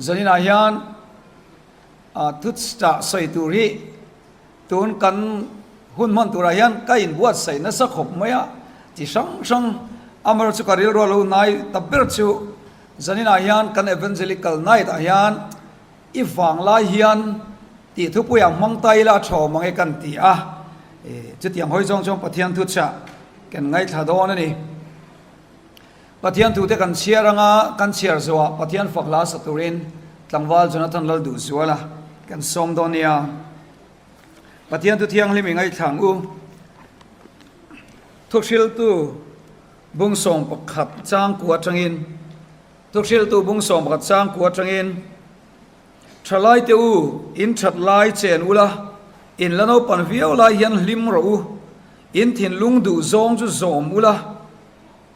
Zaninah hian thuchah sawi tur hi tun kan hun hman turah hian ka inbuatsaih nasa khawp mai a, chi hrang hrang amaherawhchu chu ka rilru a lo nai ta ber chu zaninah hian kan Evangelical Night ah hian i vang lai hian tih thupui ang hmang ta ila a tha awm ang e kan ti a, chutiang hawi zawng chuan Pathian thuchah kan ngaithla dawn a ni. Pathian thute kan chhiar anga kan chhiar zawhah Pathian fak hla sa turin tlangval Jonathan Lalduhzuala kan sawm dawn nia. Pathian thu thianghlim i ngaithla ang u. Thuhriltu bung 11 chang kua atangin Thuhriltu bung 11 chang kua atangin Thalaite u, in that lai chen ula, in la naupan viau lai hian hlim rawh u, in thinlung duh zawng chu zawm ula,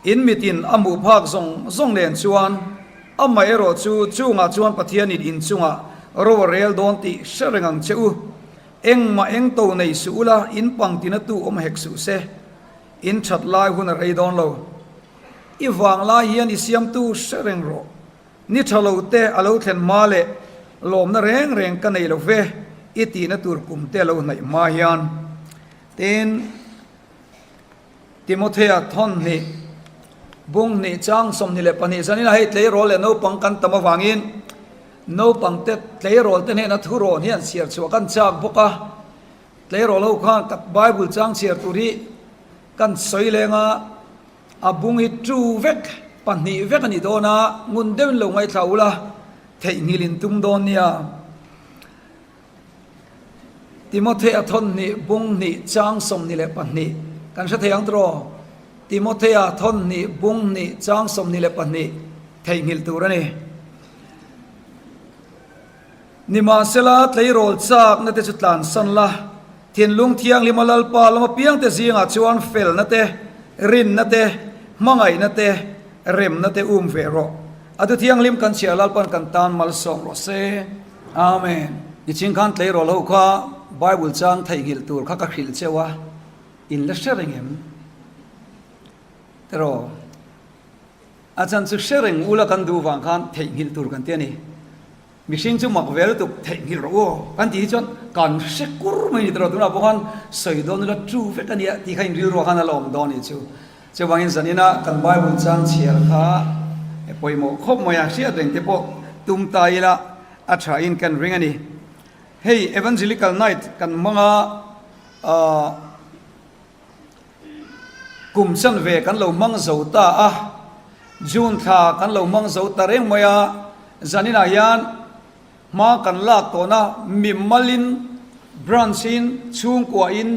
In mitin a hmuh phak zawng zawng nen chuan amah erawh chu chungah chuan Pathianin in chungah ro a rel dawn tih hre reng ang che u. Engmah eng to nei suh ula, in pangtina tu awm hek suh se. In that lai hun a rei dawn lo. I vang lai hian i siamtu hre reng rawh. Ni tha lo te a lo thlen hma leh lawmna reng reng ka nei lo ve i tihna tur kum te a lo hnaih hma hian. Tin. Timothea thawn hnih, bung hnih chang 22 zanin a hei tleirawl leh naupang kan tam avangin naupang te tleirawl te hnena thurawn hi an chhiar chhuah kan chak bawk a, tleirawl ho khan ka Bible chang chhiar tur hi kan sawi leng a, a bung hi tu vek pahnih vek a ni dawn a, ngun deuhin lo ngaithla ula theihnghilh in tum dawn nia. Timothea thawn hnih bung hnih chang 22 kan hre thei ang tiraw? Timothea thawn hnih bung hnih chang 22 theihnghilh tur a ni. Nimahsela tleirawl chakna te chu tlansan la, thinlung thianghlima Lalpa lama piangte zingah chuan felna te, rinna te, hmangaihna te, remna te um ve rawh. A thu thianghlim kan chhiar Lalpa'n kan tan malsawm rawh se. Amen. Niching khan tleirawl ho kha Bible chang theihnghilh tur kha ka hrilh cheu a, in la hre reng em? Tiraw? A chan chu hre reng ula kan duh vang khan theihnghilh tur kan ti a ni. Mihring chu mak ve lutuk theihnghilh rawh u aw kan tih hi chuan kan hre kur mai ni tiraw tunah pawh khan sawi dawn ula true vek a nia tih kha in rilruah khan a la awm dawn a nih chu. Chuvangin zanina kan Bible chang chhiar kha pawimawh khawp mai a, hriat reng te pawh tum ta ila a tha in kan ring a ni. Hei Evangelical Night kan hmang a, kum chanve kan lo hmang zo ta a, June thla kan lo hmang zo ta reng mai a, zaninah hian hma kan lak tawhna mimalin, branch in, chhungkua in,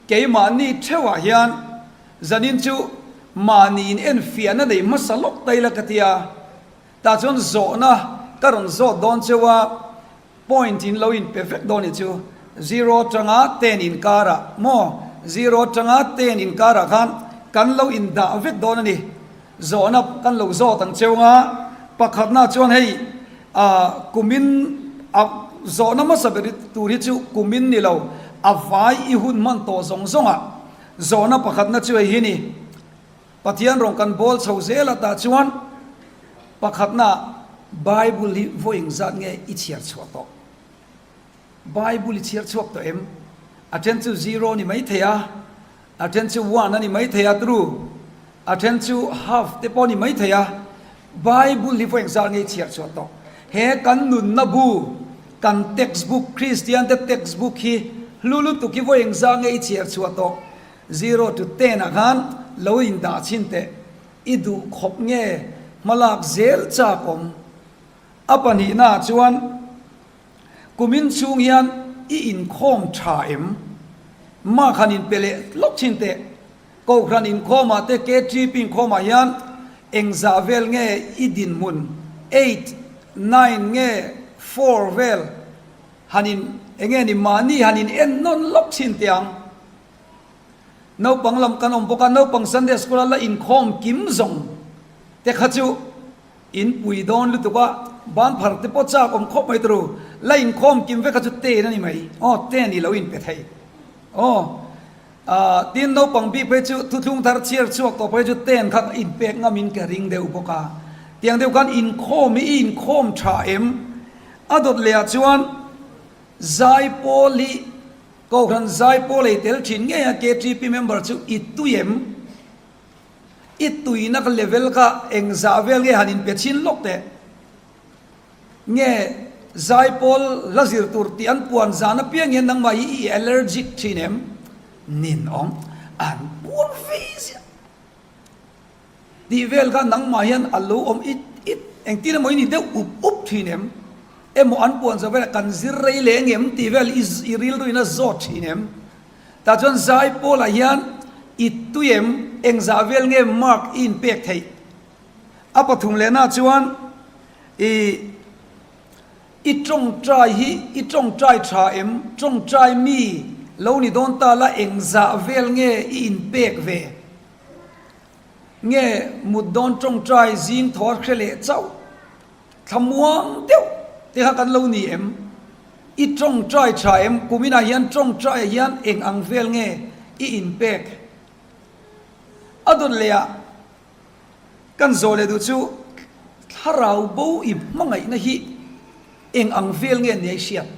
keimahni theuhah hian Zanin chu mahni in enfiahna nei hmasa lawk ta ila ka ti a, tah chuan zawhna ka rawn zawt dawn cheu a, point in lo in pe vek dawn ni chu, zero atanga ten inkarah maw, zero atanga ten inkarah khan kan lo in dah vek dawn a ni, zawhna kan lo zawt ang cheu nga, pakhatna chuan hei ah kumin a zawhna hmasa ber tur hi chu kumin ni lo, a vai i hun hman tawh zawng zawng ah. Zawhna pakhatna chu hei hi ni, Pathian rawn kan bawl chho zel a tah chuan pakhatna Bible hi vawi engzat nge i chhiar chhuah tawh? Bible i chhiar chhuak tawh em? A then chu zero a ni maithei a, a then chu one a ni maithei a, true, a then chu half te pawh a ni maithei a, Bible hi vawi engzat nge i chhiar chhuah tawh? He kan nunna bu, kan textbook, Kristian te textbook hi hlu lutuk hi vawi engzat nge i chhiar chhuah tawh? Zero to ten ah khan lo indah chhin teh, i duh khawp nge hmalak zel chak awm? A pahnihna ah chuan kumin chhung hian i inkhawm tha em? Mark han inpe leh lawk chhin teh. Kohhran inkhawmah te KTP inkhawmah hian engzah vel nge i dinhmun eight, nine nge four vel han in enge ni mahni han in en nawn lawk thin teh ang. Naupang lam kan awm bawk a, naupang Sunday school a la inkhawm kim zawng te kha chu in pui dawn lutuk a, ban phar te pawh chak awm khawp mai turu, la inkhawm kim vek kha chu ten a ni mai, aw ten i lo inpe thei aw. Tin, naupang bik phei chu thuthlung thar chhiar chhuak tawh phei chu ten kha inpek ngamin ka ring deuh bawk a. Tiang deuh khan inkhawm hi i inkhawm tha em? A dawt lehah chuan Zaipawl hi Kohhran Zaipawl ei tel thin ngei a KTP member chu i tui em? I tuina ka level kha engzah vel nge han inpe chhin lawk teh? Nge Zaipawl hla zir tur tih an puan zan apiang hian nangmah hi i allergic thin em? Ninawm an puang ve ziah. Tih vel kha nangmah hian a lo awm it it, engtin emaw i ni deuh up up thin em? Emaw an puan zawh velah kan zir rei leh engem tih vel i i rilru in a zawt thin em? Tah chuan zai pawlah hian i tui em? Engzah vel nge mark i inpek theih? A pathum lehna chuan i i tawngtai hi i tawngtai tha em? Tawngtai mi lo ni dawn ta la engzah vel nge i inpek ve? Nge mut dawn tawngtai zing thaw hre leh chauh thlamuang deuh te kha kan lo ni em? I tawngtai tha em? Kuminah hian tawngtaiah hian eng ang vel nge i inpek? A dawt lehah kan zawh leh duh chu thlarau bo i hmangaihna hi eng ang vel nge nia i hriat?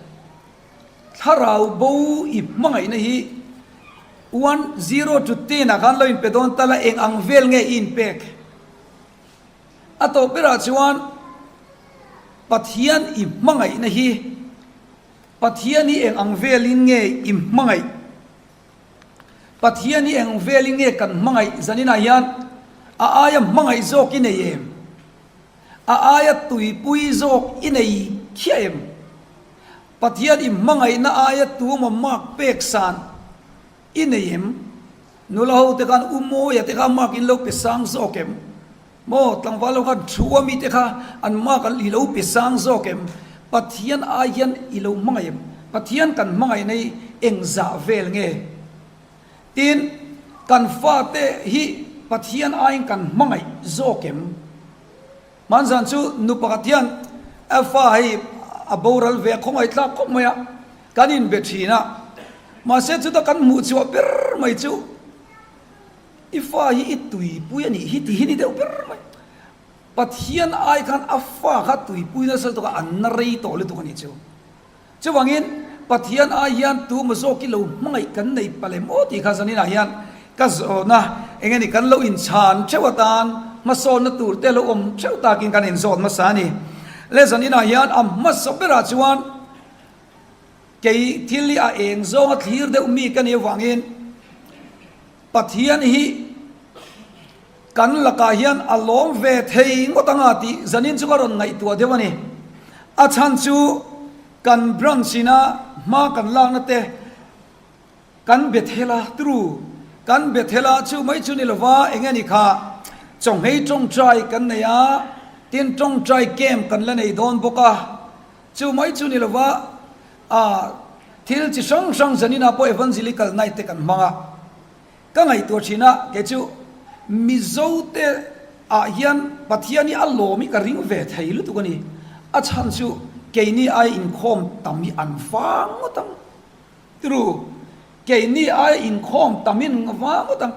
Thlarau bo i hmangaihna hi one, zero to ten ah khan lo inpe dawn tal a, eng ang vel nge i inpek? A tawp berah chuan Pathian i hmangaihna hi Pathian hi eng ang velin nge i hmangaih? Pathian hi eng velin nge kan hmangaih zaninah hian a aia hmangaih zawk i nei em? A aia tuipui zawk i nei khiah em? Pathian i hmangaihna aia tuma mark pek san i nei em? Nula ho te khan U Mawia te kha mark in lo pe sang zawk em? Maw tlangval ho khan thu a mite kha an mark an i lo pe sang zawk em? Pathian ai hian i lo hmangaih em? Pathian kan hmangaihna hi engzah vel nge? Tin, kan fate hi Pathian aiin kan hmangaih zawk em? Hmanzan chu nu pakhat hian a fa hei a boral ve a khawngaihthlak khawp mai a, kan inbe thin a. Mahse chuta kan hmuh chhuah ber mai chu i fa hi i tuipui a nih hi tih hi ni deuh ber mai. Pathian ai khan a fa kha tuipui nasa lutuk a, an na rei tawh lutuk a nih chu. Chuvangin, Pathian ai hian tu maw zawk i lo hmangaih kan nei palh em aw tih kha zaninah hian ka zawhna eng nge ni kan lo inchhan theuh atan hmasawnna tur te lo awm theuh takin kan inzawt hmasa a ni. Le zaninah hian a hmasa berah chuan kei thil hi a eng zawnga thlir deuh mi ka nih avangin Pathian hi Kan lakah hian a lawm ve thei ngawt anga tih zanin chu ka rawn ngaihtuah deuh a ni. A chhan chu kan branch ina hma kan lakna te kan Bethel a, true, kan Bethel a chu mai chu ni lova eng nge ni kha chawnghei tawngtai kan nei a, tin tawngtai camp kan la nei dawn bawk a, chu mai chu ni lova ah thil chi hrang hrang zaninah pawh evangelical night te kan hmang a. Ka ngaihtuah thin a, kei chu Mizo te ah hian Pathian hi a lawm hi ka ring ve thei lutuk a ni. A chhan chu keini aia inkhawm tam hi an vang ngawt ang. Tiru, keini aia inkhawm tam hi an vang ngawt ang.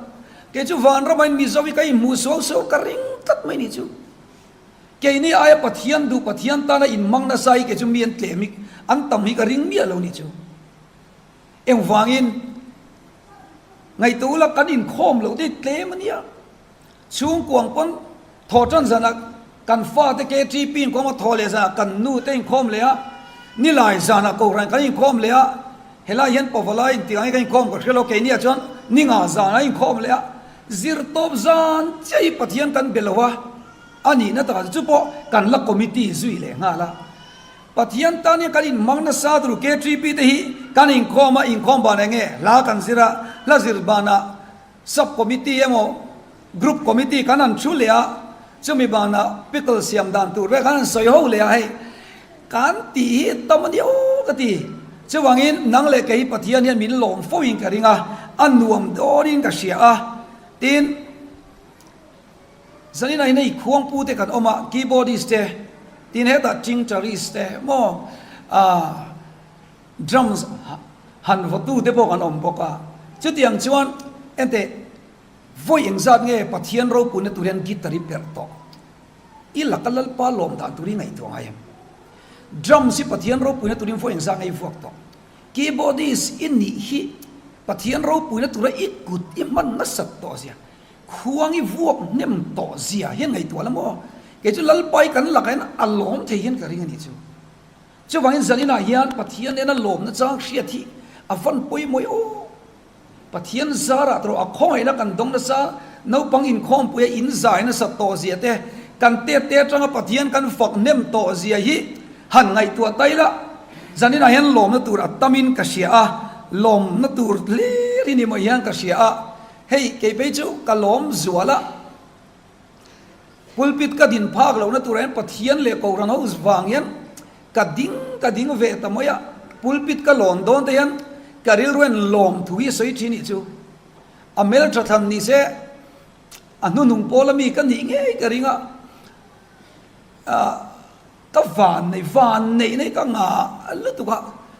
Kei chu vanram aiin Mizo hi ka inhmuh suau suau ka ring tlat mai ni chu. Keini aia Pathian duh Pathian tana inhmang nasa hi kei chu mi an tlem hi an tam hi ka ring miah lo ni chu. Engvangin ngaihtuah ula kan inkhawm loh te tlem a nia. Chhungkuang pawn thaw tan zanah kan fate KTP inkhawm a, thaw leh zanah kan nu te inkhawm leh a, nilai zanah kohhran kan inkhawm leh a, helai hian pavalai inti ang hi kan inkhawm ka hre lo, keiniah chuan ninga zanah inkhawm leh a, zirtawp zan chiah hi Pathian kan be lo a, a nihna takah chu pawh kan la committee zui leh nghal a. Pathian tan hian kan inhmang nasa tur KTP te hi kan inkhawm a, inkhawm ban eng nge hla kan zir a, hla zir banah sub committee emaw group committee kan han thu leh a, chumi banah pickle siam dan tur vel kan han sawi ho leh a, hei kan tih hi tam a ni aw ka ti. Chuvangin nang leh kei Pathian hian min lawm fo in ka ring a, a nuam dawnin ka hria a, tin, Zanin ah hian hei khuangpu te kan awm a, keyboardist te, tin hetah tingtarist te maw ah drums han vawtu te pawh kan awm bawk a. Chutiang chuan enteh vawi engzat nge Pathian ropuina tur hian guitar i perh tawh? I laka Lalpa lawm dan tur i ngaihtuah ngai em? Drums hi Pathian ropuina turin vawi engzah nge i vuak tawh? Keyboardist i nih hi Pathian ropuina tura i kut i hman nasat tawh zia, khuang i vuak hnem tawh zia hian ngaihtuah la maw? Kei chu Lalpa i kan lakah hian a lawm thei hian ka ring a nih chu. Chuvangin zaninah hian Pathian nena lawmna chang hriat hi a van pawimawih aw. Pathian zarah tawh a khawngaihna kan dawng nasa, naupang inkhawmpuia in zai nasat tawh zia te, kan tet te atanga Pathian kan fak hnem tawh zia hi han ngaihtuah ta ila, zaninah hian lawmna tur a tamin ka hria a, lawmna tur hlir hi ni mai hian ka hria a, hei kei phei chu ka lawm zual a. Pulpit ka din phak lohna turah hian Pathian leh Kohhran ho vang hian ka ding ka ding ve ta mai a, pulpit ka lawn dawn te hian ka rilru hian lawm thu hi a sawi thin nih chu. A hmeltha thlan ni se a hnuhnung pawl ami ka nih ngei ka ring a, ah. Ka van nei, van neih nei ka ngah lutuk a,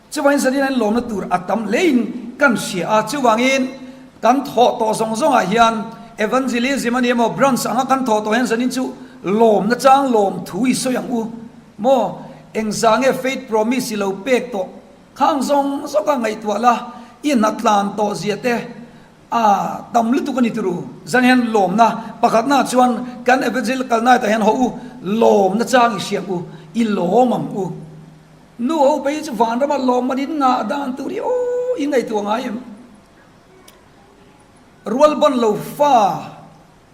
chuvangin zanin an lawmna tur a tam hlein kan hria a, chuvangin kan thawh tawh zawng zawngah hian Evangelism a ni emaw branch anga kan thawh tawh hian zanin chu lawmna chang lawm thu i sawi ang u maw, engzah nge faith promise i lo pek tawh khang zawng zawng ka ngaihtuah la, i hnatlan tawh zia te A tam lutuk a ni turu. Zan hian lawmna pakhatna chuan kan evangelical night ah hian haw u, lawmna chang i hriak u, i lawm ang u. Nu ho phei hi chu vanrama lawmman in ngah dan tur hi aw i ngaihtuah ngai em? Rual ban lo fa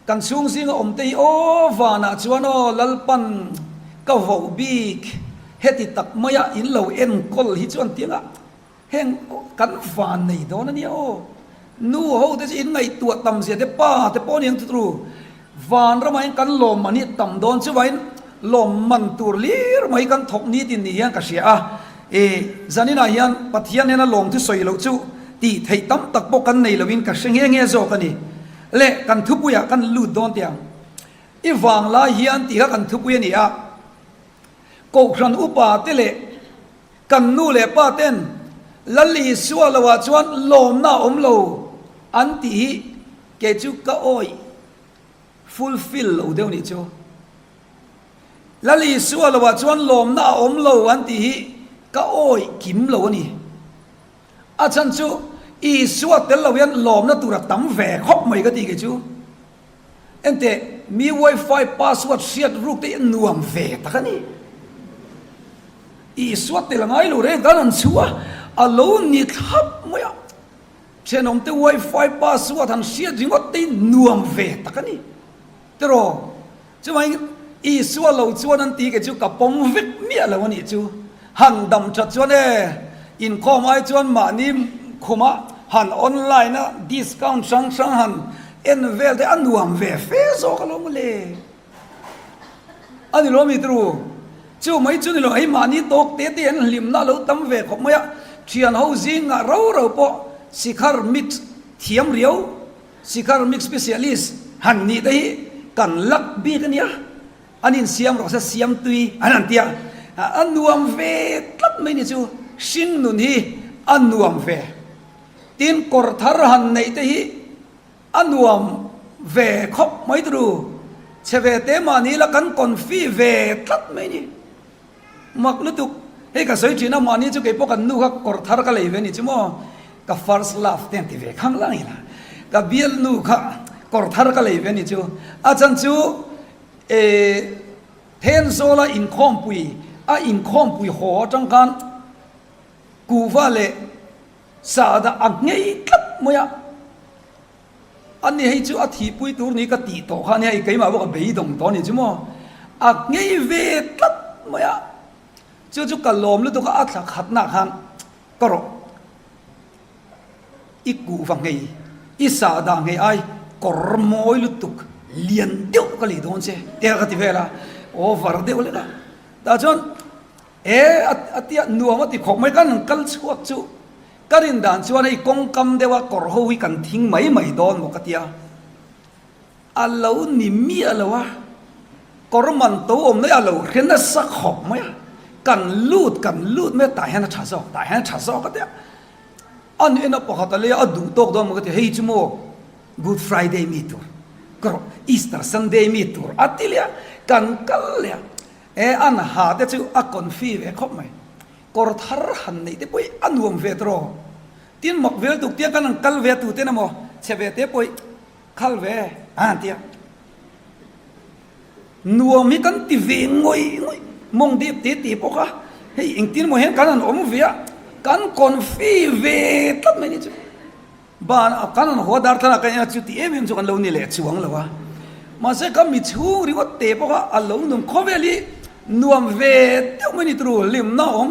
kan chhung zinga awm te hi aw vanah chuan aw Lalpan ka voh bik heti tak maia in lo enkawl hi chuan tiangah Heng kan van nei dawn a nia aw. Nu ho te chu in ngaihtuah tam zia te pa te pawh aniang tutru. Van ramah hian kan lawmman hi tam dawn chuvain lawmman tur lir mai kan thawk ni tin ni hian ka hria a. E zaninah hian Pathian nena lawm thu sawi loh chu tih theih tam tak pawh kan nei loin ka hre nghe nghe zawk a ni. Le kan thupuiah kan lut dawn teh ang. I vanglai hian tih kha kan thupui a ni a. Kohhran upa te leh Kan nu leh pa ten Lal Isua lo ah chuan lawmna a awm lo an tih hi kei chu ka awih fulfill lo deuh nih chu. Lal Isua lo ah chuan lawmna a awm lo an tih hi ka awih kim lo a ni. A chhan chu Isua tel lo hian lawmna tur a tam ve khawp mai ka tih kei chu. Enteh, mi wifi password hriat ruk te hi a nuam ve tak a ni. Isua tel ngai lo reng kan han chhu a, a lo ni thlap mai a. Thenawm te wifi password han hriat ringawt te hi nuam ve tak a ni. Tiraw? Chuvangin Isua lo chuan an ti kei chu ka pawm vek miah lo a nih chu. Han dam that chuan e, inkhawm ai chuan mahni khumah han online a discount hrang hrang han en vel te a nuam ve fe zawk alawm mawle. A ni lo mi tru? Chu mai chu ni lo, hei mahni tawk te te an hlimna a lo tam ve khawp mai a, thian ho zingah ro ro pawh sikhar mix thiam riau, sikhar mix specialist han nih te hi kan lak bik a nia. An insiam rawh se siam tui an han ti a, a nuam ve tlat mai ni chu, hring nun hi a nuam ve. Tin, kawr thar han neih te hi a nuam ve khawp mai turu, chhe ve te mahni la kan confi ve tlat mai ni. Mak lutuk, hei ka sawi thin a, mahni chu keipawh kan nu kha kawr thar ka lei ve ni chu maw, ka first love te an ti ve khang lang ila, ka bialnu kha kawr thar ka lei ve ni chu, a chhan chu E Thenzawla inkhawmpui a inkhawmpui haw atang khan kuhva leh sahdah a nghei tlat mai a, ani hei chu a thihpui tur ni ka tih tawh kha ania, keimah pawh ka beidawng tawh a ni chu maw, a nghei ve tlat mai a, chu chu ka lawm lutuk a, a thla khatnaah khan ka rawh. I kuhva ngei, i sahdah ngei ai kawr mawi lutuk lian deuh ka lei dawn che te ka ti vel a, over deuh lek a. Tah chuan e a tia nuam a ti khawp mai kan kal chhuak chu ka rin dan chuan hei kawngkam deuh a kawr ho hi kan thing mai mai dawn maw ka tia. A lo ni miah lo a, kawr man to awm mai a lo hre nasa khawp mai a, kan lut kan lut mai a tah hian a tha zawk tah hian a tha zawk a tia. A ni en a pakhat a lei a, a duh tawk dawn maw ka ti, hei chu maw Good Friday mi tur ka rawh, Easter Sunday mi tur a ti leh a, kan kal leh a. E an ha te chu a confi ve khawp mai. Kawr thar han neih te pawh hi a nuam ve tawh. Tin mak vel tuk tia kan han kal ve tu ten emaw chhe ve te pawh hi khal ve a han tia. Nuam hi kan ti ve ngawih ngawih mawng dep te te pawh kha hei engtin emaw hian kan han awm ve a kan confi ve tlat mai ni chu. Ban a kan han haw dar thlalak a chu ti em em chu kan lo ni leh chuang lo a. Mahse ka mi chhung ringawt te pawh kha a lo nung khawvel hi nuam ve deuh mai ni turu hlimna awm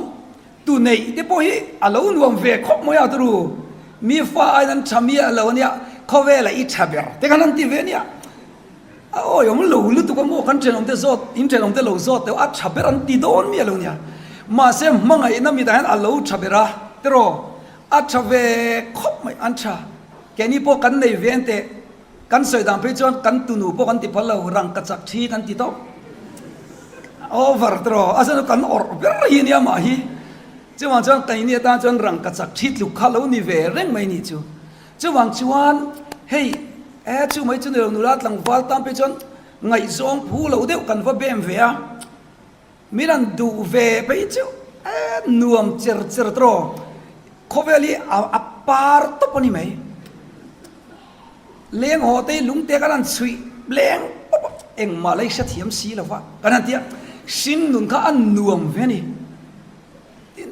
tu neih te pawh hi a lo nuam ve khawp mai a turu mi fa aiin an tha miah lo ania khawvelah i tha ber te khan an ti ve ania. A awi awm lo lutuk a maw kan thenawm te zawt in thenawm te lo zawt deuh a tha ber an ti dawn miah lo nia. Mahse hmangaihna mitah hian a lo tha ber a tiraw. A tha ve khawp mai, an tha. Keini pawh kan nei ve teh, kan sawi dan phei chuan kan tunu pawh kan ti phal lo, rangka chak thi kan ti tawp. Over tawh, a chuan kan awrh ber hi nia mah hi. Chuvang chuan keini atan chuan rangka chak thi tluk kha lo ni ve reng mai ni chu. Chuvang chuan hei e chu mai chu ni lo nula tlangval tan phei chuan ngaihzawng phu lo deuh kan va bem ve a. Min an duh ve phei chu e nuam cher cher tawh khawvel hi a par tawp a ni mai. Leng haw te hi lungte kan han chhuih leng pawp a, engmah la i hrethiam si lo va kan han ti a, hring nun kha a nuam ve a ni. Tin,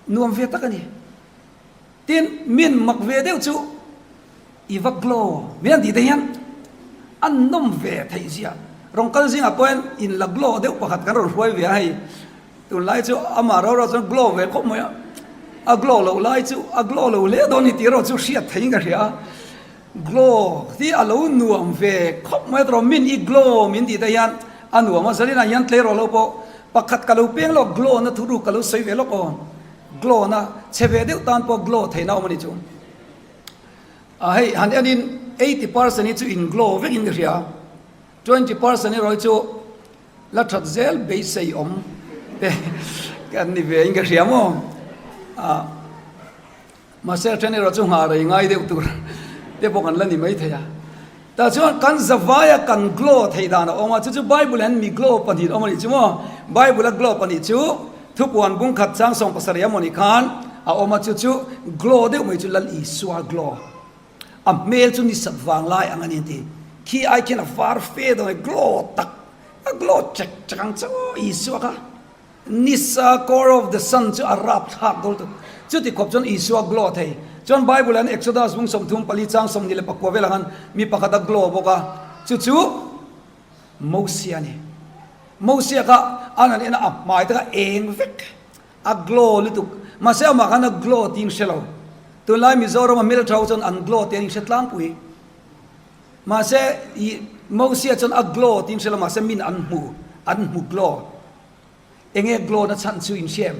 nuam ve tak a ni. Tin, min mak ve deuh chu i va glow min an tih te hian a nawm ve theih zia. Rawn kal zingah pawh hian in la glow deuh pakhat kan rawn hruai ve a hei. Tunlai chu amah rau rau chuan glow ve khawp mai a, a glow loh lai chu a glow lo hle dawn ni tih erawh chu hriat theihin ka hria a. Glow hi a lo nuam ve khawp mai a tawh min i glow min tih te hian a nuam a, zaninah hian tleirawl ho pawh pakhat ka lo peng lawk glow na thuruk ka lo sawi ve lawk aw. Glow na chhe ve deuh tan pawh glow theihna awm a ni chu. A hei han en in 80% hi chu in glow vek in ka hria. 20% erawh hi chu la that zel beisei awm te kan ni ve in ka hria maw. A mahse a then erawh chu nghah rei ngai deuh tur te pawh kan la ni mai thei a. Tah chuan kan zavaia kan glow theih dan a awm a, chu chu Bible hian mi glow pahnih awm a nih chu maw? Bible a glow pahnih chu thupuan bung khat chang sawng pasarih emaw nih khan a awm a, chu chu glow deuh mai chu Lal Isua glow. A hmel chu ni sat vang lai ang a ni an ti. Khi ai khian a var fe dawn a, glow tak, a glow chek chek ang chu Isua kha. Nisa, core of the sun, chu a rap thlak dawl tuk. Chuti khawp chuan Isua glow thei. Chuan Bible an Exodus bung 34 chang 29 velah khan mi pakhat a glow bawk a, chu chu Mosia a ni. Mosia kha an han en a, a hmai te kha eng vek, a glow lutuk. Mahse amah khan a glow tiin hre lo. Tunlai Mizoram a hmeltha ho chuan an glow tih an inhre tlangpui. Mahse Mosia chuan a glow tiin hre lo, mahse min an hmu, an hmu glow. Enge glow-na chhan chu in hria em?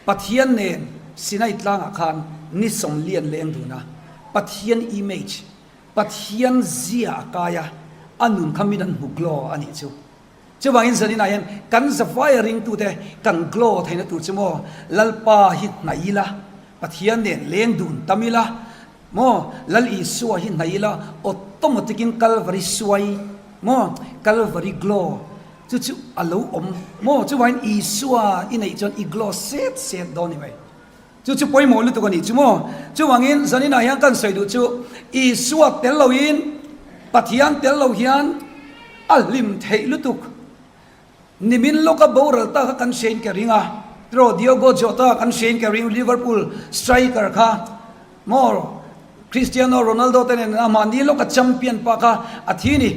Pathian nen Sinai tlangah khan ni sawmli an leng dun a, Pathian image, Pathian zia a kai a, a nun kha min an hmu glow a nih chu. Chuvangin zaninah hian kan zavaia ringtute kan glow theihna tur chu maw Lalpa hi hnaih ila, Pathian nen leng dun tam ila, maw Lal Isua hi hnaih ila, automatic-in Kalvari suai maw Kalvari glow Chu chu a lo awm maw? Chuvangin Isua i neih chuan i glow set set dawn ni mai. Chu chu pawimawh lutuk a nih chu maw? Chuvangin zaninah hian kan sawi duh chu Isua tel loin, Pathian tel lo hian a hlim theih lutuk. Nimin lawka boral ta kha kan hriain ka ring a, tiraw Diogo Jota kan hriain ka ring, Liverpool striker kha maw Cristiano Ronaldo te nen a mahni lawka champion pa kha a thi ni.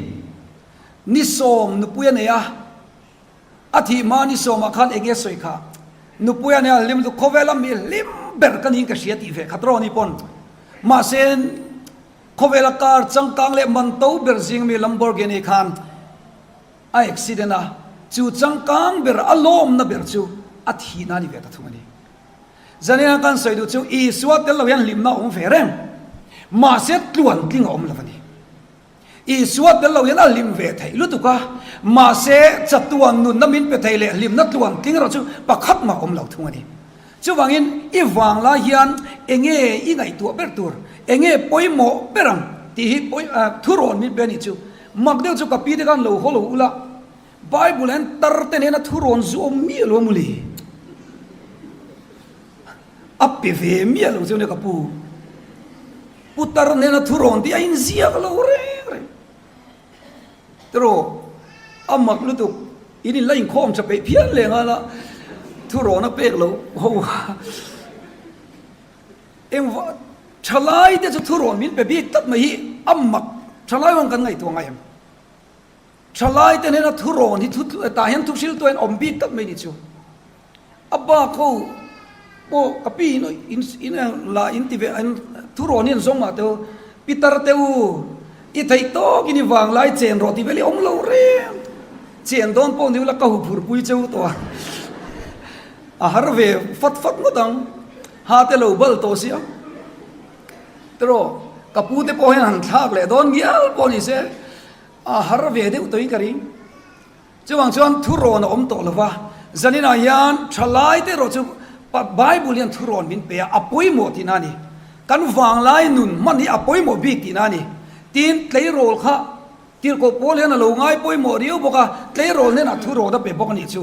Ni sawm nupui a nei a, a thih hma ni sawmah khan eng nge sawi kha? Nupui a nei a, hlim lutuk khawvela mi hlim ber ka niin ka hria tih ve khat rawh ni pawn. Mahse, khawvela car changkang leh man to ber zing mi Lamborghini khan a accident a, chu changkang ber a lawmna ber chu a thihna a ni ve ta thung a ni. Zanina kan sawi duh chu Isua tel lo hian hlimna a awm ve reng, mahse tluantling a awm lo a ni. Isua tel lo hian a hlim ve theih lutuk a, mahse chatuan nunna min pe thei leh hlimna tluan tling erawh chu pakhat mah awm lo thung a ni. Chuvangin i vang lai hian enge i ngaihtuah ber tur, enge pawimawh ber ang tih hi thurawn min pe a nih chu. Mak deuh chu ka pi te khan lo haw lo ula. Bible hian tar te nena thu rawn zu awm miah lo a mawle. A pe ve miah lo chu nia ka pu. Putar nena thu rawn tih a inziak lo reng reng. Tiraw a mak lutuk in in la inkhawm tha peih phian leh nghal a, thu rawn a pek loh ho kha. Engvah thalai te chu thu rawn min pe bik tlat mai hi a mak thalai huan kan ngaihtuah ngai em? Thalai te hnena thu rawn hi thu tah hian thu hriltu hian awm bik tlat mai ni chu. A bak ho pawh ka pi in in in la in ti ve an thu rawn hi an zawng mah teu pitar te u i theih tawk in i vang lai chen rawh tih vel hi awm lo reng chen dawn pawh ni ula ka huphurh pui cheu tawh a a har ve fat fat ngawt ang ha te lo bal tawh sia tiraw ka pu te pawh hian han thlak leh dawn ngial pawh ni se a har ve deuh tawhin ka ring. Chuvang chuan thurawn a awm tawh lo va, zaninah hian thalaite erawh chu Bible hian thurawn min pe a, a pawimawh tihna a ni. Kan vanglai nun hman hi a pawimawh bik tihna a ni. Tin, tleirawl kha tirhkoh pawl hian a lo ngai pawimawh riau bawk a, tleirawl hnenah thurawn a pe bawk a nih chu.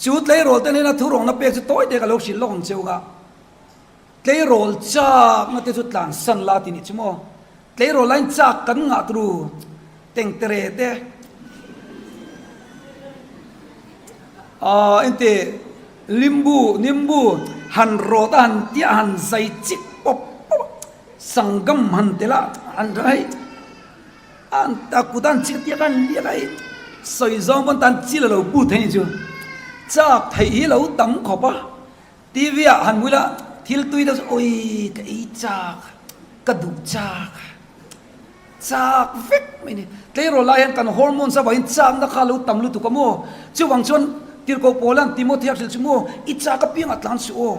Chu tleirawl te hnena thurawn a pek chu tawi te ka lo hrilh lawk ang cheu kha. Tleirawl chakna te chu tlansan la tih nih chu maw? Tleirawl laiin chak kan ngah turu tengtere te aah ente limbu nimbu han rawt a han tiah han zai chik pawp pawp a sangam han tel a han hei an a kut a han chik tiak a han liak a hei sawi zawng pawn tan chil a lo put thei nih chu chak theih hi lo tam khawp a. TV ah han hmu ila thil tui deuh chu awii ka ei chak, ka duh chak, chak vek mai ni. Tleirawl lai hian kan hormones avangin chakna kha a lo tam lutuk a maw? Chuvang chuan Tirhkoh Paula'n Timothea hrilh chu maw i chak apiang ah tlan suh aw.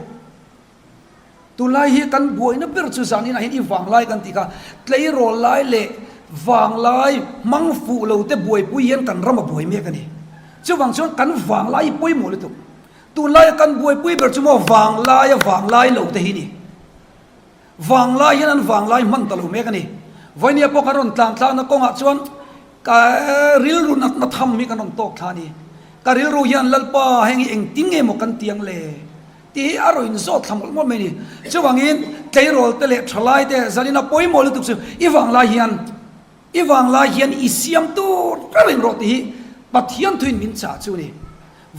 Tunlai hi kan buaina ber chu zaninah hian i vanglai kan tih kha tleirawl lai leh vanglai hmang fuh lo te buaipui hian kan ram a buai mek a ni. Chuvang chuan kan vanglai hi pawimawh lutuk. Tunlaia kan buaipui ber chu maw vanglaia vanglai lo te hi ni. Vanglai hian an vanglai hman ta lo mek a ni. Vawini pawh kan rawn tlan tlakna kawngah chuan ka rilru natna tham hi kan rawn tawk thla a ni. Ka rilru hian Lalpa heng hi engtin nge maw kan tiang le tih hi a rawn inzawt thla mawlh mawlh mai a ni. Chuvangin tleirawl te leh thalai te zanin a pawimawh lutuk chu i vanglai hian I vanglai hian i siam tur reng rawh tih hi Pathian thuin min chah chu a ni.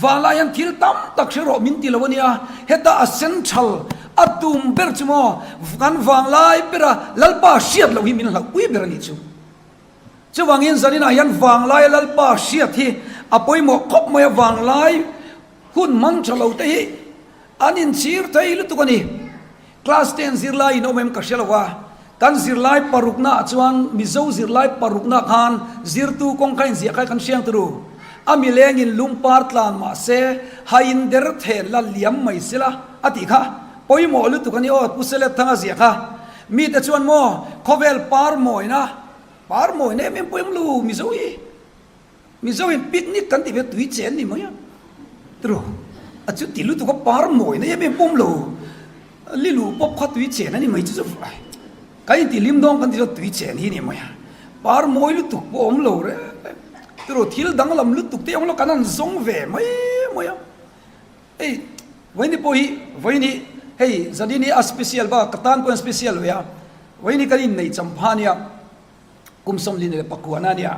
Vanglai hian thil tam tak hre rawh min ti lo a nia, heta a central a tum ber chu maw kan vanglai bera Lalpa hriat loh hi min hlauhpui ber a nih chu. Chuvangin zaninah hian vanglaia Lalpa hriat hi a pawimawh khawp mai a, vanglai hun hmang tha lo te hi an inchhir thei lutuk a ni. Class ten zirlai in awm em ka hre lo a, kan zirlai parukna ah chuan Mizo zirlai parukna khan zirtu kawng kha inziah kha kan hriang turu. A mileng in lungpar tlan mah se haiin der then la liam mai sela a tih kha pawimawh lutuk a ni aw Pu Selet Thanga ziah kha. Mite chuan maw khawvel par mawina par mawina em em pawh em lu Mizo hi. Mizo in picnic kan tih ve tui chen ni mai a tiraw a chu ti lutuk a par mawi na em em pawm lo lilu pawp kha tui chen a ni mai chu chu kan inti hlim dawn kan ti chuan tui chen hi ni mai a par mawi lutuk pawh awm lo reng reng tiraw thil danglam lutuk te awm lo kan han zawng ve mai mai a hei vawiin pawh hi vawiin hi hei zanin hi a special bak ka tan pawh hian special ve a vawiin hi kan inneih champha ania. Kum sawmlin leh pakuana a nia,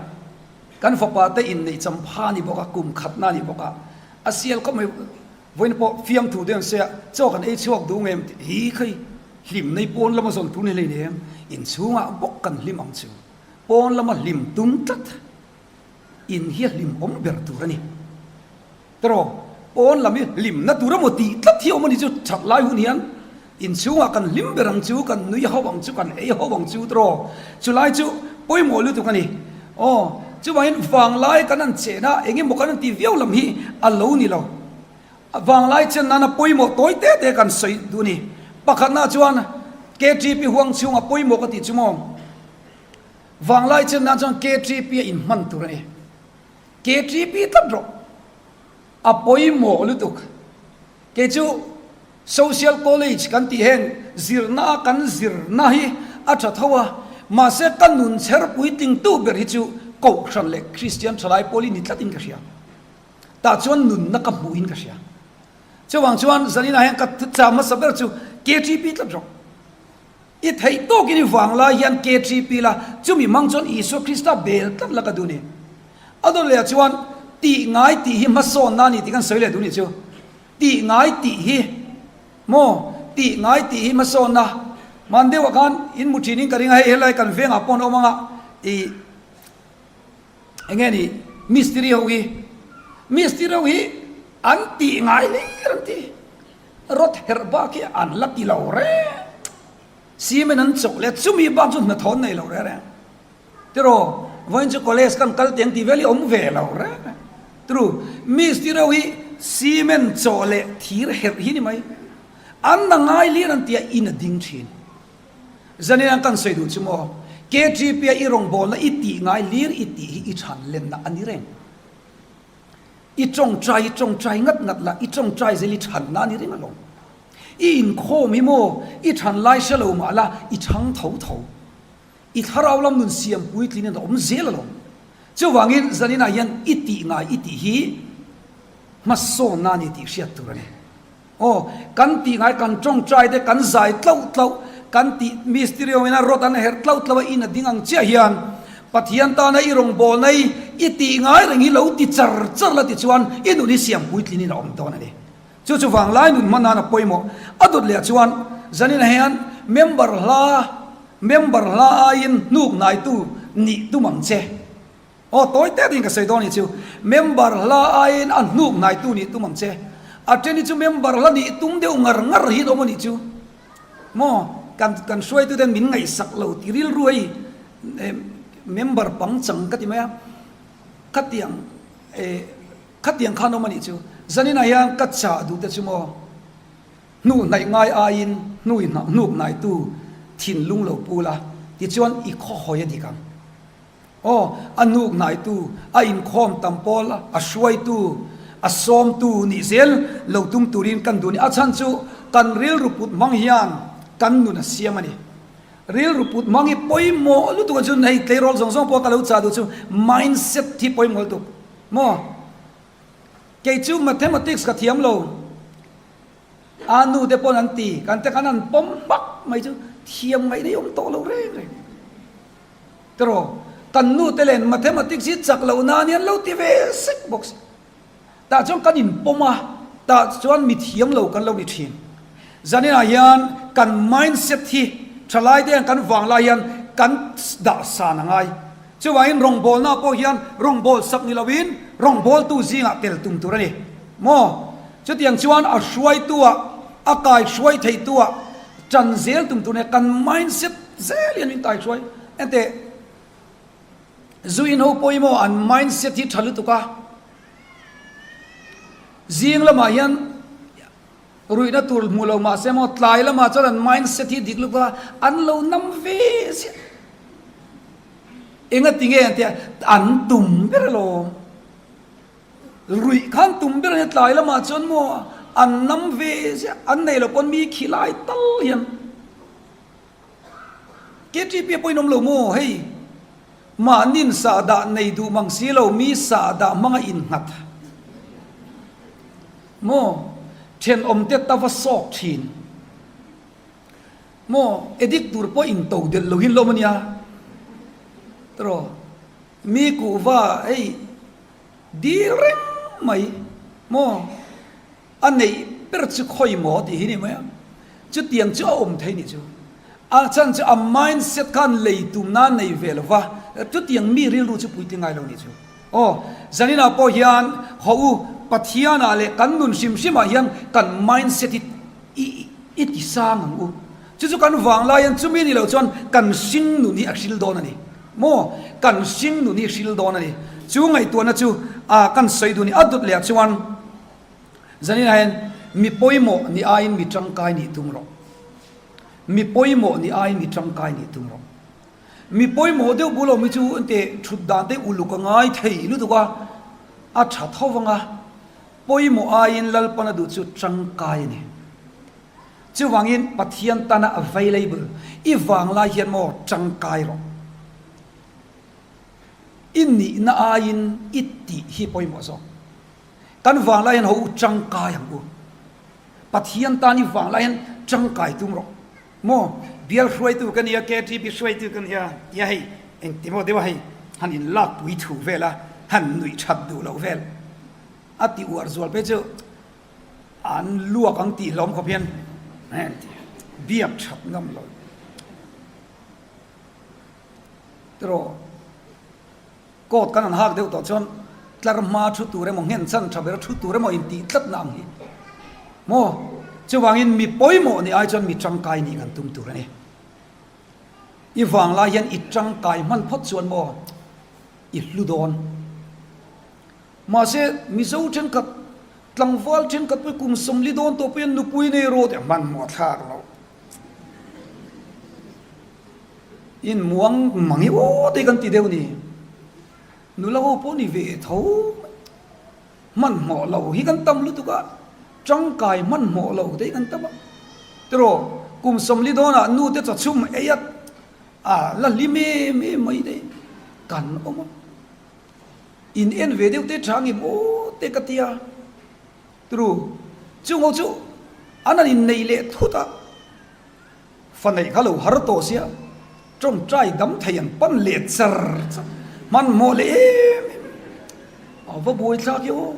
kan fapa te inneih champha a ni bawk a, kum khatna a ni bawk a, a sial khawp mai, vawiin pawh fiamthu deuh an sawi a, chaw kan ei chhuak duh ngem tih hi kha hi hlim nei pawn lama zawn tur ni hlei nem, inchhungah bawk kan hlim ang chu, pawn lama hlim tum tlat in hi a hlimawm ber tur a ni. Tiraw, pawn lam hi hlimna tur emaw tih tlat hi awm a ni chu, that lai hun hian inchhungah kan hlim ber ang chu, kan nui ho ang chu, kan ei ho ang chu tiraw, chulai chu pawimawh lutuk a ni. Aw, chuvangin vanglai kan han chen a, eng emaw kan han tih viau lam hi a lo ni lo. Vanglai chen nana pawimawh tawi te te kan sawi duh a ni. Pakhatna chuan KTP huang chhunga pawimawh ka tih chu maw, vanglai chen nan chuan KTP a inhman tur a ni. KTP tlat rawh. A pawimawh lutuk. Kei chu Social College kan tih heng zirna a kan zirna hi a tha tho a, mahse ka nun chher puitlingtu ber hi chu Kohhran leh Kristian thalai pawl hi ni tlatin ka hria. Tah chuan nunna ka hmuhin ka hria. Chuvang chuan zaninah hian ka thuchah hmasa ber chu KTP tlat rawh. I theih tawkin i vang lai hian KTP la, chumi hmang chuan Isua Krista bel tlat la ka duh ni. A dawt lehah chuan tih ngai tih hi hmasawnna a ni tih kan sawi leh duh nih chu. Tih ngai tih hi maw? Tih ngai tih hi hmasawnna. Hman deuhah khan in mu thinin ka ring a, hei helai kan vengah pawh an awm ang a, ih eng nge ni mistiri ho hi, mistiri ho hi an tih ngai hlir an ti. Rawt herh bak hi an la ti lo reng. Cement an chawk leh chumi bak chu hnathawh an nei lo reng reng. Tiraw, vawiin chu college kan kal teng tih vel hi awm ve lo reng reng. Tru, mistiri ho hi cement chawh leh thir herh hi ni mai. An na ngai lian an tia in a ding thin. Zanin an kan sawi duh chu maw, KTP a i rawngbawlna i tih ngai lir i tih hi i chhan lenna a ni reng. I tawngtai i tawngtai ngat ngat la, i tawngtai zel i chhanna a ni reng alawm. I inkhawm hi maw, i chhan lai hre lo mah la, i chhang tho tho. I thlarau lam nun siam puitlin in a awm zel alawm. Chuvangin zaninah hian i tih ngai i tih hi hmasawnna a ni tih hriat tur a ni. Aw, kan tih ngai kan tawngtai te kan zai tlauh tlauh, kan tih mistiri awmin a rawt an herh tlauh tlauh a in a ding ang chiah hian Pathian tana i rawngbawlna i i tih ngai reng hi lo ti char char la tichuan i nun hi siam puitlin in a awm dawn a ni. Chu chu vanglai nun hman nan a pawimawh. A dawt leh chuan zanin hian member hla member hla aiin hnuk hnaitu nih tum ang che. Aw tawi te tiin ka sawi dawn nih chu. Member hla aiin a hnuk hnaitu nih tum ang che. A then hi chu member hla nih tum deuh ngar ngar hi an awm a nih chu. Maw kan kan hruaitu ten min ngaihsak lo ti rilru hei member pangchang ka ti mai a. Khatiang eh. Khatiang khan awm a nih chu. Zaninah hian ka chah duh te chu maw? Hnuh hnaih ngai aiin hnui hnuk hnaitu thinlung lo pu la, tichuan i khawhawi a dik ang. Aw, a hnuk hnaitu, a inkhawm tam pawl, a hruaitu, a sawmtu nih zel lo tum turin kan duh a ni. A chhan chu kan rilru put hmang hian kan nun a siam a ni. Rilru put hmang hi pawimawh lutuk a chu hei tleirawl zawng zawng pawh ka lo chah duh chu mindset hi pawimawh lutuk. Maw? Kei chu mathematics ka thiam lo. A nu te pawn an ti, kan te khan an pawm hmak mai chu thiam ngaihna hi awm tawh lo reng reng. Tiraw? Kan nu te len mathematics hi chak loh nan hian lo ti ve sek bawk si. Tah chuan kan inpawm a, tah chuan mi thiam lo kan lo ni thin. Zaninah hian kan mindset hi thalai te hian kan vanglai hian kan dah san a ngai. Chuvangin rawngbawlna pawh hian rawngbâwl sak ni loin rawngbâwltu zingah tel tum tur a ni maw? Chutiang chuan a hruaitua, a kaihruai theitua ṭan zel tum tur nia kan mindset zel hian min kaihruai. Enteh, zu in ho pawh hi maw an mindset hi ṭha lutuk a, zing lamah hian ruihna tur hmu lo mahse maw tlai lamah chuan an mindset hi dik lutuk a, an lo nam ve ziah. Enga ti nge an tia an tum ber alawm. Ruih khan tum ber ania tlai lamah chuan maw an nam ve ziah an nei lo pawn mi khi lai tal hian KTP pawhin awm lo maw hei mahnin sahdah nei duh mang si lo mi sahdah hmanga innghat maw thenawmte ta va sawk thin. Maw edit tur pawh in to delh lo hin lawm ania tiraw mi kuhva hei dil reng mai maw a neih ber chu khawi maw tih hi ni mai a chutiang chu a awm thei nih chu a chhan chu a mindset khan lei tum nan nei ve lo va chutiang mi rilru chu puitling ngai lo nih chu aw zaninah pawh hian haw u Pathianah leh kan nun hrim hrimah hian kan mindset hi I i ti sang ang u. Chu chu kan vang lai hian chumi ni lo chuan kan hring nun hi a hril dawn a ni. Maw? Kan hring nun hi hril dawn a ni. Chu ngaihtuahna chu a kan sawi duh a ni. A dawt leh ah chuan zaninah hian mi pawimawh ni aiin mi tangkai nih tum rawh. Mi pawimawh ni aiin mi tangkai nih tum rawh. Mi pawimawh deuh bul awm hi chu engteh thut dan te uluk a ngai thei lutuk a, a tha tho vang a. Pawimawh aiin Lalpan a duh chu tangkai a ni. Chuvangin Pathian tana available i vanglai hian maw tangkai rawh. I nihna aiin i tih hi pawimawh zawk. Kan vanglai hian ho u tangkai ang u. Pathian tan i vanglai hian tangkai tum rawh. Maw bial hruaitu ka nia, KTP hruaitu ka nia tia hei engtimaw deuha hei han inlakpui thu vel a, han nuih that duh loh vel a ti uar zual phei chu an luak ang tih hlawm khawp hian biak that ngam lo. Tiraw. Coat kan han hak deuh tawh chuan tlar hma thu tur emaw nghen chan tha ber thu tur emaw intih tlatna ang hi maw? Chuvangin mi pawimawh nih ai chuan mi tangkai nih kan tum tur a ni. I vanglai hian i tangkai hman phawt chuan maw i hlu dawn. Mahse Mizo thenkhat, tlangval thenkhat pawh kum 40 dawn tawh pawh hian nupui nei rawh tih a hmanhmawh thlak loh. In muang mang i aw te kan ti deuh ni. Nula ho pawh ni ve tho mai. Hmanhmawh lo hi kan tam lutuk a, tangkai hmanhmawh lo te hi kan tam a. Tiraw, kum 40 dawnah nu te chawchhum ei a, a la hlim em em mai te kan awm a. In en ve deuh te tha ngim aw te ka ti a. Tiraw, chung ho chu an han inneih leh thut a. Fa neih kha lo har tawh sia, tawngtai dam thei an pan leh char char, hmanhmawh leh em em a va buai thlak i aw.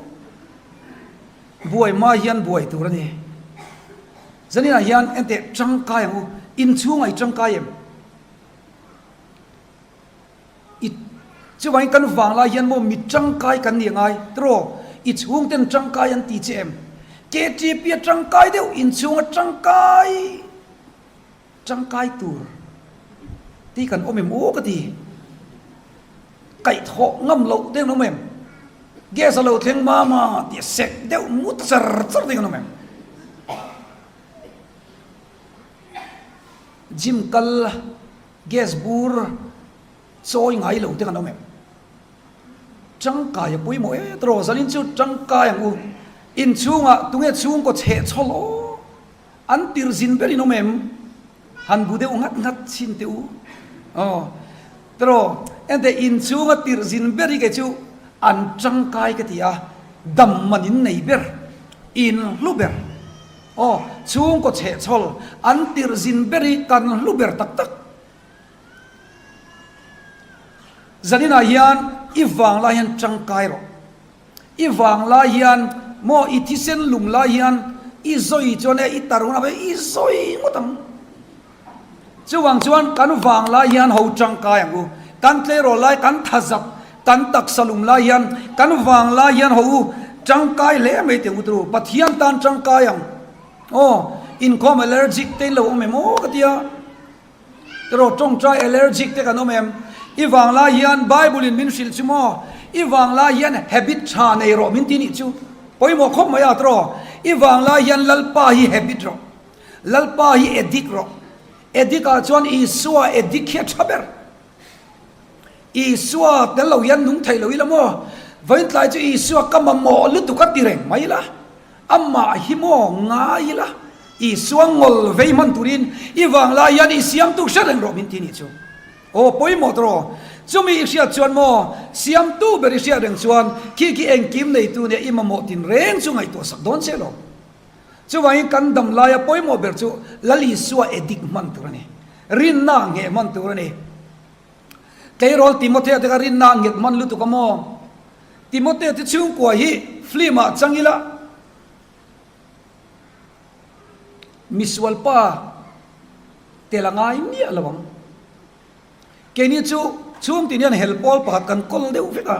Buai hma hian buai tur a ni. Zaninah hian enteh tangkai ang u, inchhungah i tangkai em? I chuvangin kan vanglai hian maw mi tangkai kan nih angai tiraw? I chhungten tangkai an ti che em? KTP a tangkai deuh inchhunga tangkai tangkai tur tih kan awm em aw ka ti. Kaihthawh ngam loh te an awm em? Gas a lo thleng mama tih a sek deuh mut char char te kan awm em? Gym kal Gas bur chawi ngai lo te kan awm em? Tangkai a pawimawh e tawh zanin chu tangkai ang u. Inchhungah tunge chhungkaw chheh chhawl aw? An tirh zin ber in awm em? Han bu deuh nghat nghat chhin teh u. Aw tawh ente inchhunga tirh zin ber hi kei chu an tangkai ka ti a, dam man in nei ber, in hlu ber. Aw, chhungkaw chhehchhawl an tirh zin ber hi kan hlu ber tak tak. Zaninah hian i vang lai hian tangkai rawh. I vang lai hian maw i thisen lum lai hian i zawi chuan e i tar hunah pawh i zawi ngawt ang. Chuvang chuan kan vang lai hian ho tangkai ang u. Kan tleirawl lai, kan thazak, kan taksa lum lai hian kan vang lai hian ho u tangkai hle mai teh ang u turu. Pathian tan tangkai ang. Aw, inkhawm allergic te in lo awm em aw ka tia. Tiraw tawngtai allergic te kan awm em? I vang lai hian Bible in min hrilh chu maw? I vang lai hian habit tha nei rawh min ti nih chu. Pawimawh khawp mai a tiraw? I vang lai hian Lalpa hi habit rawh. Lalpa hi addict rawh. Addict ah chuan Isua addict hi a tha ber. Isua tel lo hian nung theih lo ila maw? Vawiin tlai chu Isua ka mamawh lutuk a ti reng mai ila. Amah hi maw ngai ila. Isua ngawl vei hman turin i vanglai hian i siamtu hre reng rawh min ti nih chu. Aw pawimawh tawh rawh. Chumi i hriat chuan maw siamtu ber i hriat reng chuan khi khi engkim neitu nia i mamawh tin reng chu ngaihtuah sak dawn che lo. Chuvangin kan dam laia pawimawh ber chu Lal Isua edik hman tur a ni. Rinna ngheh hman tur a ni. Tleirawl Timothea te kha rinna nghet hman lutuk a maw? Timothea te chhungkua hi film ah chang ila misual pa tel a ngai miah lo ang. Keini chu chhungtin hian hel pawl pakhat kan kawl deuh vek a,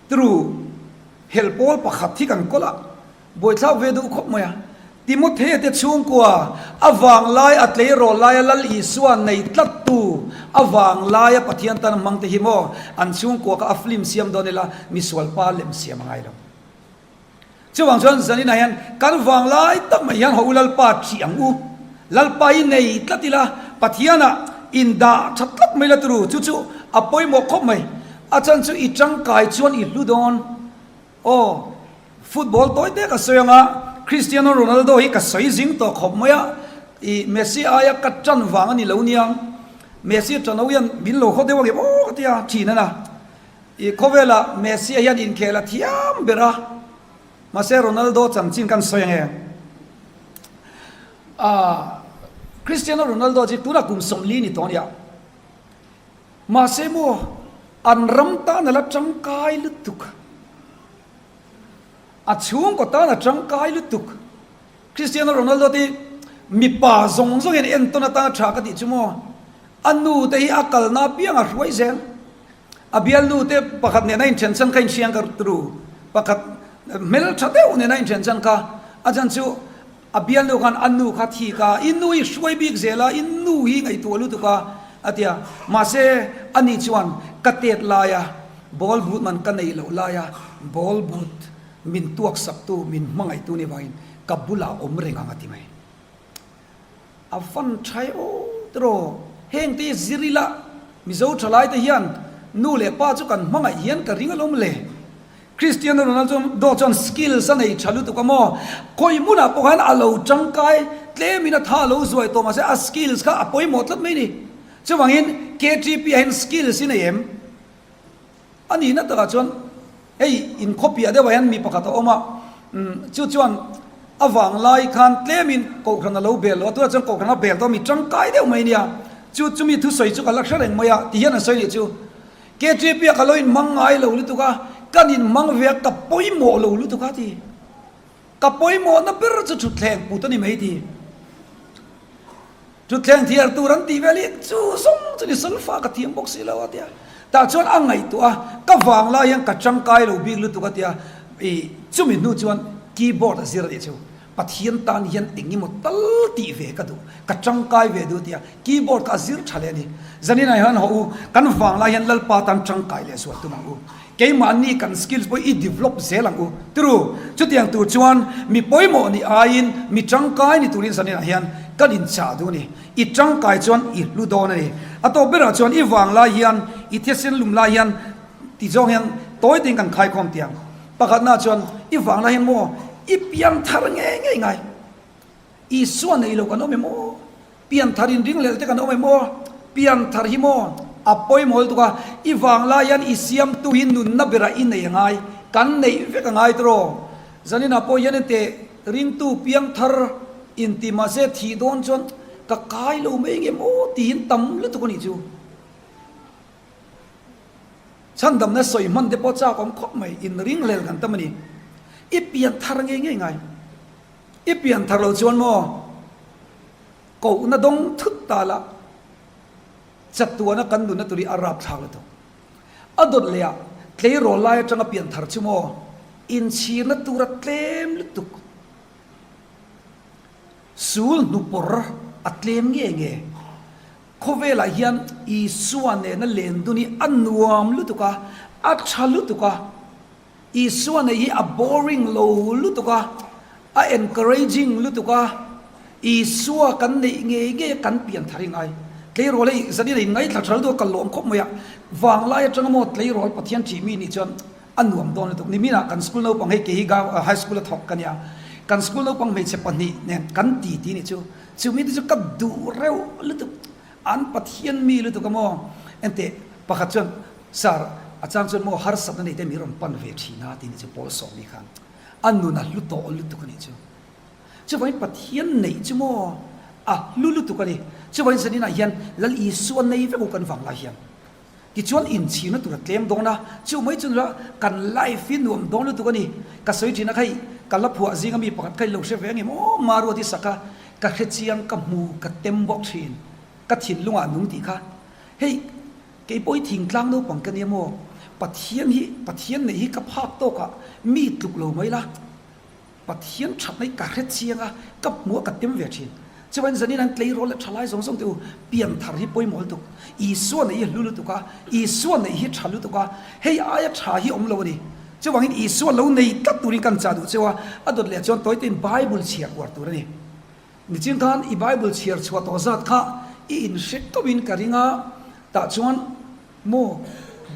tru hel pawl pakhat hi kan kawl a, buaithlak ve duh khawp mai a. Timothea te chhungkua a vanglai a tleirawl laia Lal Isua nei tlattu a vanglaia Pathian tan hmang te hi maw an chhungkua kha a film siam dawn ila misual pa lem siam a ngai lo. Chuvang chuan zaninah hian kan vanglai tak mai hian haw u Lalpa ṭih ang u. Lalpa hi nei tlat ila, Pathianah indah ṭha tlat mai la turu. Chu chu a pawimawh khawp mai. A chan chu i ṭangkai chuan i hlu dawn. Aw, football tawi te ka sawi anga Cristiano Ronaldo hi ka sawi zing tawh khawp mai a, i Messi aia ka ṭan vang a ni lo nia. Messi ṭan ho hian min lo haw deuh ang em aw ka ti a, ṭhin a na. I khawvelah Messi-a hian inkhel a thiam ber a. Mahse Ronaldo chanchin kan sawi ange. Ahh Cristiano Ronaldo chu tunah kum 40 ni tawh a nia. Mahse maw an ram tan a la tangkai lutuk. A chhungkaw tan a tangkai lutuk. Cristiano Ronaldo te mipa zawng zawng hian entawn atana tha ka tih chu maw a nu te hi a kalna apiang a hruai zel. A bialnu te pakhat nena inthen chan kha inhriang ka ru pakhat hmeltha deuh nena inthen chan kha a chan chu a bialnu khan a nu kha thik a, i nu hi hruai bik zel a, i nu hi ngaihtuah lutuk a a ti a. Mahse ani chuan ka tet laia ball boot man ka nei loh laia ball boot min tuak saktu min hmangaihtu ni vangin ka bulah awm reng ang a ti mai. A van tha e aw tiraw? Heng te hi zir ila Mizo thalai te hian nu leh pa chu kan hmangaih hian ka ring alawm le. Cristiano Ronaldo chuan skills a nei tha lutuk a maw? Khawi hmunah pawh khan a lo tangkai tlemin a tha lo zuai tawh mahse a skills kha a pawimawh tlat mai ni. Chuvangin KTP ah hian skills i nei em? A nihna takah chuan hei inkhawpiah deuhah hian mi pakhat a awm a, chu chuan a vang lai khan tlemin kohhran a lo bel lo a, tunah chuan kohhran a bel tawh a, mi tangkai deuh mai nia, chu chumi thusawi chu ka la hre reng mai a, ti hian an sawi nih chu. KTP-ah ka lo inhmang ngai lo lutuk a, kan inhmang ve a, ka pawimawh lo lutuk a ti. Ka pawimawhna ber chu thutthleng put a ni mai ti. Thutthleng thiar tur an tih vel hi chu zawng chu ni sulfa ka thiam bawk si lo a tia. Tah chuan a ngaihtuah a, ka vang lai hian ka tangkai lo bik lutuk a tia. Ih chumi hnu chuan keyboard a zir a nih chu. Pathian tan hian eng emaw tal tih ve ka duh, ka tangkai ve duh a tia. Keyboard kha a zir tha leh a ni. Zanin ah hian hawh u, kan vang lai hian Lalpa tan tangkai leh zual tum ang u. Keimahni kan skills pawh i develop zel ang u. Turu, chutiang tur chuan mi pawimawh nih aiin mi tangkai ni turin zaninah hian kan inchah duh a ni. I tangkai chuan i hlu dawn a ni. A tawp berah chuan i vang lai hian, i thisen lum lai hian ti zawng hian tawi tein kan khaikhawm tiang. Pakhatnaah chuan i vang lai hian maw i piang thar ngei ngei ngai. Isua nei lo kan awm em aw? Pianthar in ringlel te kan awm em aw? Pianthar hi maw a pawimawh lutuk a, i vanglai hian i siamtu hi nunna berah i nei a ngai, kan neih vek a ngai tawh. Zaninah pawh hian ente ringtu piangthar inti mahse thih dawn chuan ka kai lo mai nge maw tiin tam lutuk a nih chu. Chhandamna sawi hman te pawh chak awm khawp mai, in ringhlel kan tam a ni. I pianthar ngei ngei ngai. I pianthar lo chuan maw kohna dawng thut ta la chatuana kan nunna tur hi a rap thlak lutuk. A dawt leh ah tleirawl lai atanga pianthar chu maw inchhirna tur a tlem lutuk. Sul hnupawr a tlem nge nge. Khawvelah hian Isua nena len dun hi a nuam lutuk a, a tha lutuk a. Isua nei hi a boring lo lutuk a, a encouraging lutuk a, Isua kan neih ngei ngei a kan pian thar hi ngai. Tleirawl hei zanin a in ngaithla tha lutuk a ka lawm khawp mai a, vanglai atanga maw tleirawl Pathian thih mi nih chuan a nuam dawn lutuk. Niminah kan school naupang hei kei hi high school a thawk ka nia, kan school naupang hmeichhe pahnih nen kan ti ti nih chu, chumi te chu ka duh reuh lutuk, an Pathian mi lutuk a maw enteh pakhat chuan Sir, a chang chuan maw harsatna nei te min rawn pan ve thin a tih ni chu Paul sawm ni khan a nun a hlu tawh lutuk a nih chu. Chuvangin Pathian neih chu maw a hlu lutuk a ni. Chuvangin zaninah hian Lal Isua nei vek u kan vang lai hian tichuan inchhirna tur a tlem dawn a, chu mai chu nula kan life hi nuam dawn lutuk a ni. Ka sawi thin a kha ka la phuah zinga mi pakhat kha i lo hre ve angem aw Maruati saka ka hre chiang ka hmu ka tem bawk thin ka thinlungah nung tih kha hei Kei pawh hi thingtlang naupang ka nia maw? Pathian hi, Pathian neih hi ka phak tawk a, mi tluk lo mai la. Pathian thatna hi ka hre chiang a, ka hmu a, ka tem ve thin. Chuvain zanin an tleirawl leh thalai zawng zawng te u, pianthar hi pawimawh lutuk. Isua neih hi hlu lutuk a, Isua neih hi tha lutuk a, hei aia tha hi awm lo a ni. Chuvangin Isua lo nei tlat turin kan chah duh cheu a, a dawt leh chuan tawite in Bible chhiar uar tur a ni. Nichin khan i Bible chhiar chhuah tawh zat kha i inhre tawhin ka ring a, tah chuan maw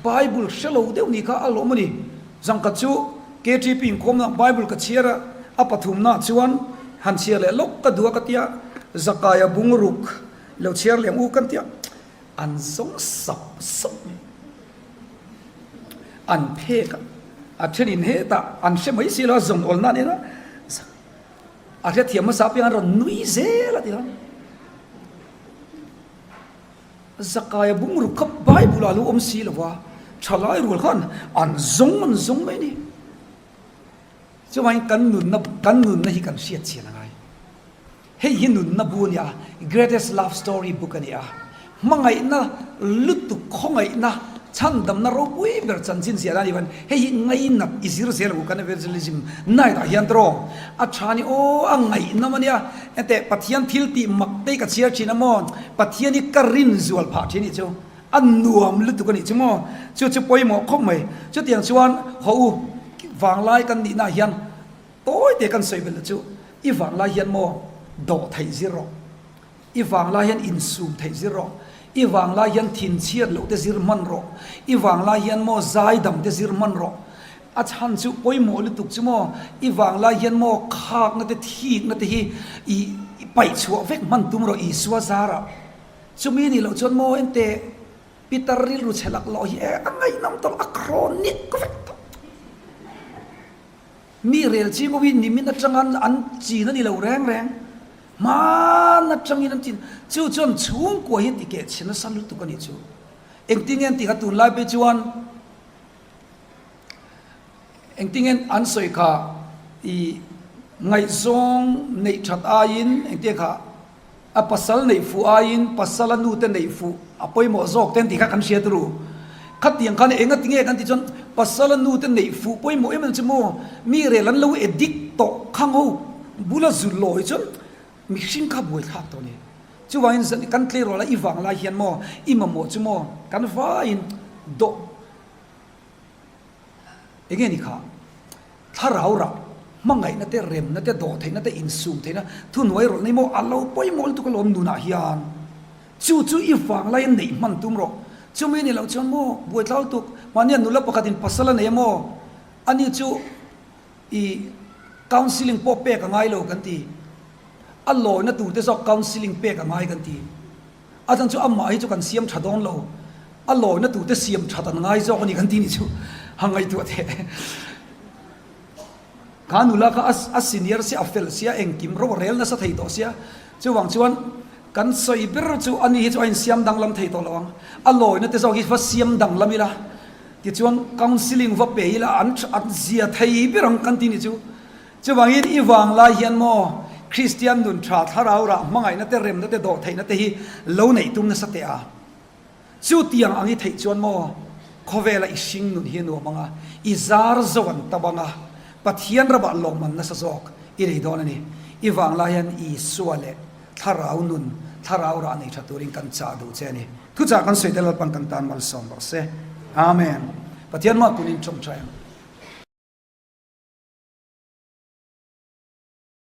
Bible hre lo deuh ni kha a lawm a ni. Zangkhat chu KTP inkhawmna Bible ka chhiar a, a pathumna chuan han chhiar leh lawk ka duh a ka tia, Zakaia bungruk lo chhiar leh ang u kan tia, an zawng sap sap mai. An phek a. A thenin hetah an hre mai si lo a, zawn awlna a nia. A hrethiam hmasa apiang an rawn nui zel a ti a. Zakaia bungruk kha Bible ah a lo awm si lo va, thalai rual khan an zawng an zawng mai a ni. Chuvangin kan nunna kan nunna hi kan hriat chian a ngai. Hei hi nunna bu a ni a, Greatest Love Story book a ni a. Hmangaihna lutuk khawngaihna chhandamna ropui ber chanchin ziah dan a ni chuan hei hi ngainat i zir zel ang u kan evangelism night ah hian tawh a tha ni aw a ngaihnawm a nia enteh Pathian thil tih mak te hi ka chhiar thin a maw Pathian hi ka rin zual phah thin nih chu a nuam lutuk a nih chu maw chu chu pawimawh khawp mai chutiang chuan haw u vanglai kan nihna ah hian tawi te kan sawi belh chu i vanglai hian maw dawh theih zir rawh. I vanglai hian insum theih zir rawh. I vanglai hian thinchhiat loh te zir hman rawh. I vanglai hian maw zaidam te zir hman rawh. A chhan chu pawimawh lutuk chu maw i vanglai hian maw khakna te thikna te hi i paih chhuah vek hman tum rawh Isua zarah. Chumi nih loh chuan maw enteh Peter rilru chhe laklawh hi e a ngaihnawm tawh a chronic vek tawh. Mi rel ching ho hi nimin atanga an chin a ni lo reng reng. Hman atangin an chin. Chu chuan chhungkua hi tikeh chhe nasa lutuk a nih chu. Engtin nge an tih kha tunlai phei chuan engtin nge an sawi kha ih ngaihzawng neih that aiin engtin nge kha A pasal neih fuh aiin pasala nute neih fuh a pawimawh zawk te an tih kha kan hria turu. Khatiang khan enga tinge kan tih chuan pasala nute neih fuh pawimawh em em chu maw mi rel an lo addict tawh khang ho bula zu lawi chuan mihring kha buaithlak tawh a ni. Chuvangin zan kan tleirawl a i vang lai hian maw i mamawh chu maw kan vaiin dawh Enge ni kha? Thlarau rah, hmangaihna te, remna te, dawhtheihna te, insum theihna, thuhnuai rawlh nei maw? A lo pawimawh lutuk alawm nunah hian. Chu chu i vanglai a neih hman tum rawh. Chumi ni loh chuan maw buaithlak lutuk, mahnia nula pakhatin pasal a nei a maw? Ani chu i counselling pawh pek a ngai lo kan ti. A lawina tur te zawk counselling pek a ngai kan ti. A chan chu amah hi chu kan siam tha dawn lo, a lawina tute siam that an ngai zawk a ni kan ti nih chu a ngaihtuah teh. Kha nula kha a senior sia, a fel sia, engkim ro a rel nasa thei tawh sia, chuvang chuan kan sawi ber chu ani hi chu a insiam danglam thei tawh lo ang, a lawina te zawk hi va siam danglam ila, tichuan counselling va pe ila an zia thei ber ang kan ti nih chu. Chuvangin i vanglai hian maw Kristian nun tha thlarau rah hmangaihna te remna te dawhtheihna te hi lo neih tum nasa teh a. Chutiang ang i theih chuan maw khawvela i hring nun hi a nuam ang a, i zar zo an tam ang a, Pathian ramah lawmman nasa zawk i nei dawn a ni. I vanglai hian Isua leh thlarau nun, thlarau rah nei tha turin kan chah duh che a ni. Thuchah kan sawi te Lalpan kan tan malsawm rawh se. Amen. Pathian mah kunin tawngtai ang.